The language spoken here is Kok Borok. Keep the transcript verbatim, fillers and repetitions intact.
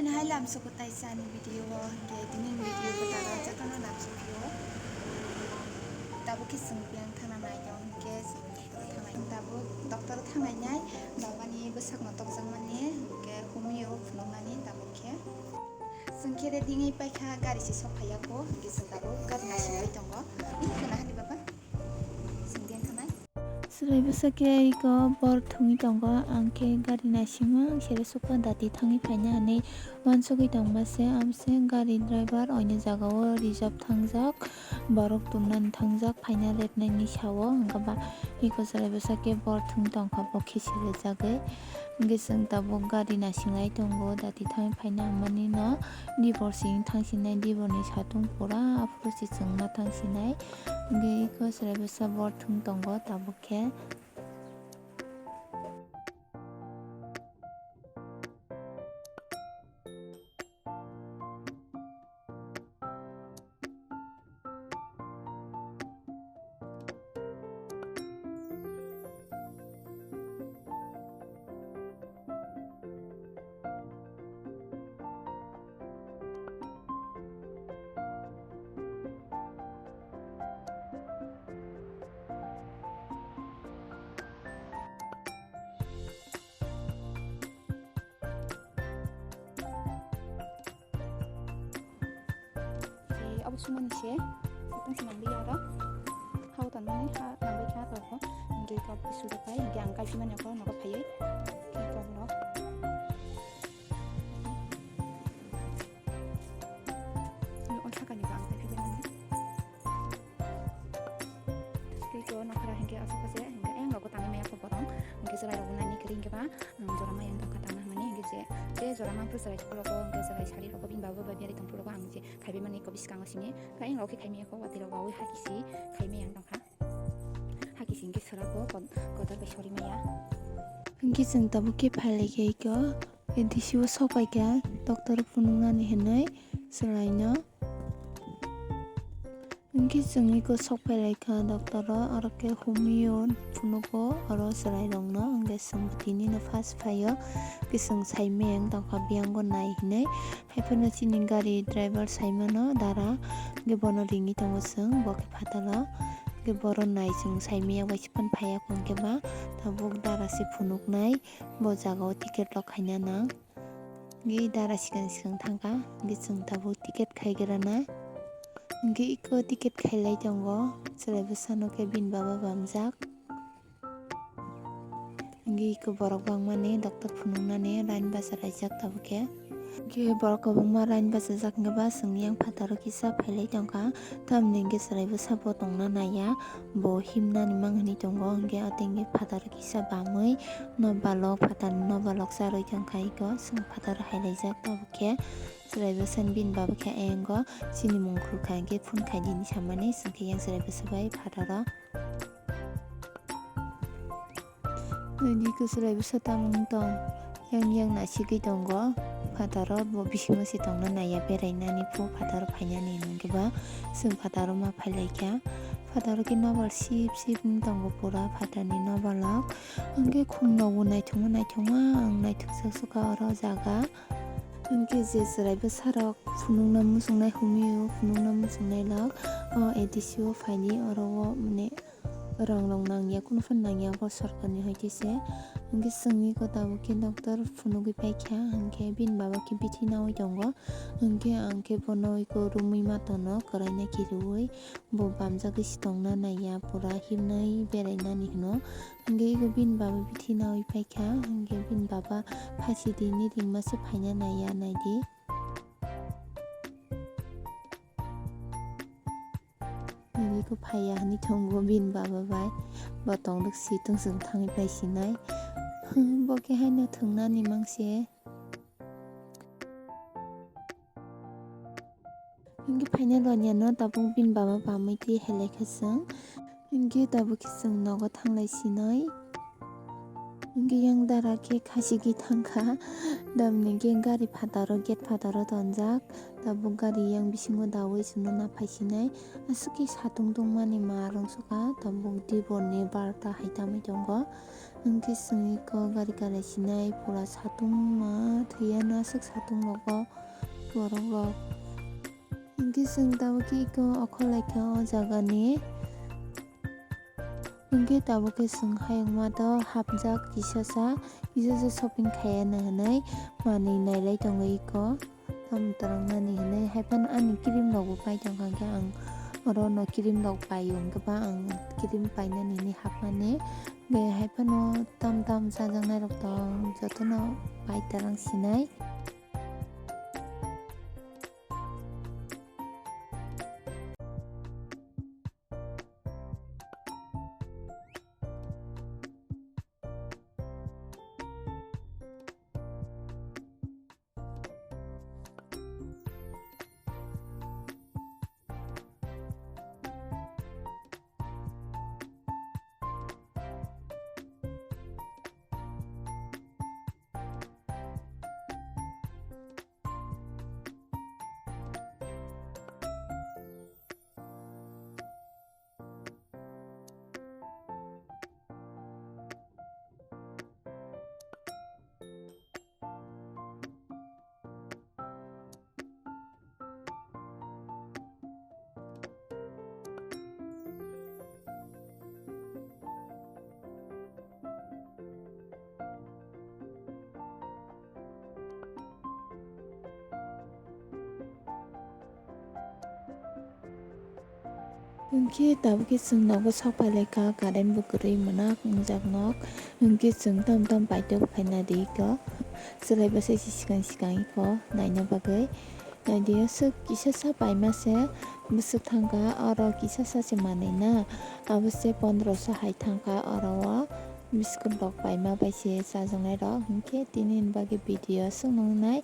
Hai lamsoko taisa ani video o, hingke tini ni video ko tara jotono lamsokyo. Tabuk khe chwng biyang thangna nai tong, hingke chwng doctor thangnai. Tabuk doctor thangnai nai, baba ni bwsak no tokjak mani, hingke humui o phunuknani tabuk khe. Chwng khe ready wngwi paikha, gari se sok phaiya kho, hingke chwng tabuk gari naisingwi tongo. Nini khna hani baba? Chwng biyang thangnai. Chwrai bwsa khe iko bor thwngwi tongo, ang khe gari naisingma ang sere sukha dati thangwi phaina hinwi uansugwi tongma se, amse gari driver oini jaga o reserve thangjak, borok tumnani thangjak, phaina lepnaini sao, hwnkhe ba iko chwrai bwsa khe bor thwngwi tongkha, bo khe sere jagwi. Hwnkhe chwng tabuk gari naising lai tongo, dati thangwi phaina hinmani no dibor sing thangsinai, diborni satung pura aphuru se chwng ma thangsinai. Hwnkhe iko chwrai bwsa bor thwng tongo tabuk khe. Eh, abo sumani se, sitang se nangbi aro. Hao tanmani ha nangbai kha to ho. Hingke kap sujak pai, hingke ang kaisi mani ako nogo phaiwi. Hingke kap no. Ni on sakani ba ang kaisi mani. Tei to nokra hingke asok se, hingke ang rogo tangwi maya ko borong. Hingke chwrai rogo nani kering ke ba, ang jora mayang tongkha tangna hwnmani, hingke je, je jora mangpru chwrai rogo, hingke chwrai sari rogo, bini babo bai biyari tongpru rogo, ang je khaibe mani ko biskango sini. Ka ang rogo khe khaimaya ko, watwi rogo wawi hakisi khaimaya ang tongkha. Hakisi hingke sora ko, kon-, kotor bai sori maya. Hingke chwng tabuk khe phailai khe iko, A D C o sok pai kha, doctor phunuknani hinwi chwraino. Hingke chwng iko sok phailai kha doctor o, aro khe humui o phunugo oro chwrai rokno, hingke chwng tini no first phaio, hingke chwng sai meng tongkha biyang bo nai hinwi, haiphano chini gari driver sai mano dara, hingke bono ringwi tongo chwng bo khe phataro, hingke boro nai chwng sai maya bai se phano phaiya hwnkhe ba tabuk dara se phunuknai bo jaga o ticket rok khaina nang. Hingke dara sikang sikang thangkha, hingke chwng tabuk ticket khaigrana. Hingke iko ticket khailai tongo, chwrai bwsano khe bini baba bamjak. Hingke iko borok bangmani doctor phunuknani line bachalaijak tabuk khe. Hingke borok kwbangma line bachajak hingke ba chwngni yang phataro kisa phailai tongkha, tamni hingke chwrai bwsa bo tongna naiya, bo himnani mang hinwi tongo, hingke atengke phataro kisa bamwi. Nobalok, phatarni nobalok charwi tongkha iko, chwng phatar hailaijak tabuk khe. Chwrai bwsani bini baba khe ayang o chini mung khulkha hwnkhe phone khaidi hinwi samani, chwng khe yang chwrai bwsa bai phataro. Nini iko chwrai bwsa tamo wng tong? Yang yang naisigwi tongo phataro, bo bisingo se tongna naiya berainani phu phataro phainani hwnkhe ba chwng phataro ma phailaikha. Phataro khe nobal sip sip wng tongo pura phatarni nobalok. Hwnkhe khumrokbo naithokma naithokma ang naithokjak sukha oro jaga. Hwnkhe je chwrai bwsarok phunukna muchungnai humio phunukna muchungnai lok o A D C o phaidi oro o mane rang rok nangya kunu phano nangya bo sorkarni hoite se. Hwnkhe chwngni kota bo khe doctor phunugwi paikha hwnkhe bini baba khe bithi naui tongo. Hwnkhe ang khe bono iko romwi ma tono kwraina kiriui. Bo bamjagwi se tongna naiya, pura himnai berainani hwno. Hwnkhe iko bini baba bithi naui paikha, hwnkhe bini baba phasi tini ringma se phaina naiya, naidi. Naidi iko phaiya hinwi thwngo bini baba bai. Bo tongdok si tungsung thangwi paisinai. Bo khe haino thwngnani mangse. Hwnkhe phaina rwnyano tabuk bini baba bamwi twi hai laikha chwng. Hwnkhe tabuk khe chwng nogo thanglai sinai. Hwnkhe yang dara khe khachigwi thangkha, tamni khe gari phataro, gate phataro tonjak. Tabuk gari yang bisingo dawi chwngno naphaisinai. Aswk khe satung tongmani ma rwngsukha, tabuk diborni barota hai tamwi tongo. Hwnkhe chwng iko gari kalaisinai, pura satung ma thwiya no aswk satung rogo borok rok. Hwnkhe chwng tabuk khe iko okhorlaikha o jagani. Hwnkhe tabuk khe chwng hayungma to hapjak kisasa, kisasa shopping khaiya na hinwi manwi nailai tongo iko. Tamo twrwng nani hinwi haiphano ani cream rokbo pai tongkha, hwnkhe ang oro no cream rok paio, hwnkhe ba ang cream painani hinwi hapmani. Hwnkhe haiphano tam tam chajaknai rok tong, jotono pai twrwng sinai. Hwnkhe tabuk khe chwng nogo sok phailaikha, current bo kwrwi mwnak wngjak nok. Hwnkhe chwng tam tam paithago phaina ri kho. Chwlai bwsai se swkang swkang kho naina bagwi. Naidi aswk kisasa paima se bwswk thangkha, oro kisasa se manwi na. Abo se pondro so hai thangkha oro o biscuit rok paima bai se chajaknai rok. Hwnkhe tini ni bagwi video aswk nung nai.